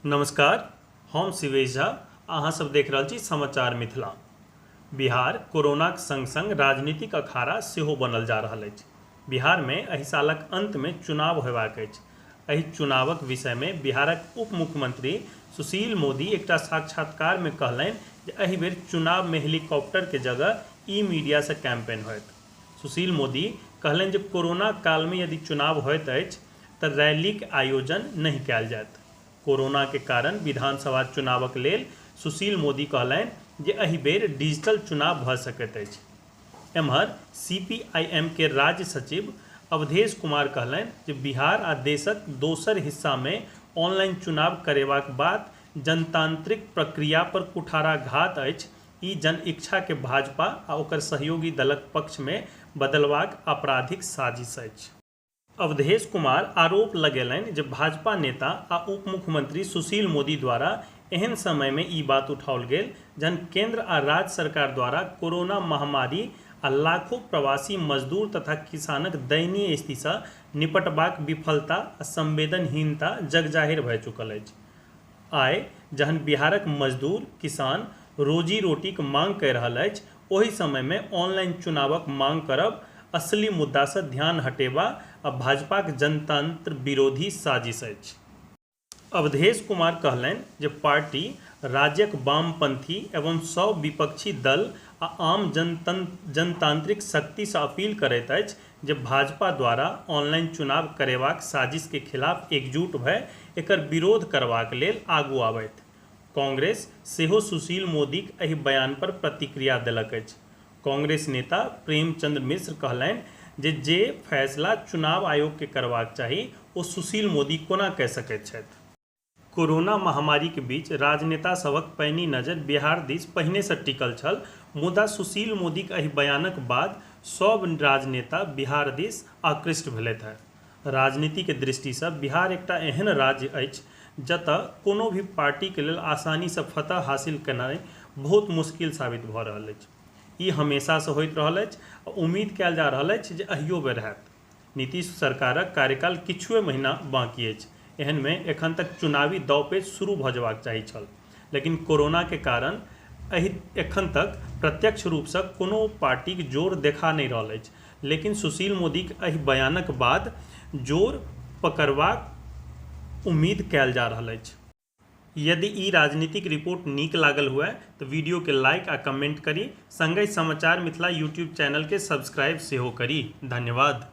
नमस्कार, हम शिवेश झा, अहाँ सब देख रहल छी समाचार मिथिला। बिहार कोरोनाक संग संग राजनीतिक अखाड़ा सेहो बनल जा रहल अछि। बिहार मे एहि सालक अंत मे चुनाव होयबाक अछि। एहि चुनावक विषय मे बिहारक उप मुख्यमंत्री सुशील मोदी एकटा साक्षात्कार मे कहलनि जे एहि बेर चुनाव मे हेलीकॉप्टर के जगह ई मीडिया से कैंपेन होयत। सुशील मोदी कहलनि जे कोरोना काल मे यदि चुनाव होइत अछि त रैलीक आयोजन नहि कयल जायत। कोरोना के कारण विधानसभा चुनावक लेल सुशील मोदी कहलनि जे एहि बेर डिजिटल चुनाव भ सकैत अछि। एम्हर सीपीआईएम केर राज्य सचिव अवधेश कुमार कहलनि जे बिहार आ देशक दोसर हिस्सा मे ऑनलाइन चुनाव करेबाक बात जनतांत्रिक प्रक्रिया पर कुठाराघात अछि। ई जनइच्छा के भाजपा आ ओकर सहयोगी दलक पक्ष मे बदलबाक आपराधिक साजिश अछि। अवधेश कुमार आरोप लगेलनि जे भाजपा नेता आ उपमुख्यमंत्री सुशील मोदी द्वारा एहन समय मे ई बात उठाओल गेल जहन केंद्र आ राज्य सरकार द्वारा कोरोना महामारी आ लाखो प्रवासी मजदूर तथा किसानक दयनीय स्थिति स निपटबाक विफलता आ संवेदनहीनता जगजाहिर भए चुकल अछि। आइ जहन बिहारक मजदूर, किसान रोजी-रोटीक मांग कय रहल अछि ओहि समय मे ऑनलाइन चुनावक मांग करब असली मुद्दा स ध्यान हटेबा आ भाजपाक जनतंत्र विरोधी साजिश अछि। अवधेश कुमार कहलनि जे पार्टी राज्यक वामपंथी एवं सब विपक्षी दल आ आम जनतांत्रिक शक्ति स अपील करैत अछि जे भाजपा द्वारा ऑनलाइन चुनाव करेबाक साजिश के खिलाफ एकजुट भय एकर विरोध करबाक लेल आगू आबथि। कांग्रेस सेहो सुशील मोदीक एहि बयान पर प्रतिक्रिया देलक अछि। कांग्रेस नेता प्रेमचंद्र मिश्र कहलनि जे जे फैसला चुनाव आयोग के करबाक चाही ओ सुशील मोदी कोना कय सकैत छथि। कोरोना महामारीक बीच राजनेता सभक पैनी नजर बिहार दिस पहिने स टिकल छल, मुदा सुशील मोदीक एहि बयानक बाद सब राजनेता बिहार दिस आकृष्ट भेलथि हँ। राजनीति के दृष्टि स बिहार एकटा एहन राज्य अछि जतय कोनो भी पार्टी के लेल आसानी स फतह हासिल केनाइ बहुत मुश्किल साबित भ रहल अछि। ई हमेशा स होइत रहल अछि आ उम्मीद कैल जा रहल अछि जे अहियो बेर हैत। नीतीश सरकारक कार्यकाल किछुए महीना बाकी अछि। एहन मे एखन तक चुनावी दांव-पेंच शुरू भ जेबाक चाही छल। लेकिन कोरोना के कारण एहि एखन तक प्रत्यक्ष रूप स कोनो पार्टीक जोर देखा नहि रहल अछि। लेकिन सुशील मोदीक एहि बयानक बाद जोर पकड़बाक उम्मीद कैल जा रहल अछि। यदि ई राजनीतिक रिपोर्ट नीक लागल हुए तऽ वीडियो के लाइक आ कमेंट करी, संगहि समाचार मिथिला यूट्यूब चैनल के सब्सक्राइब सेहो करी। धन्यवाद।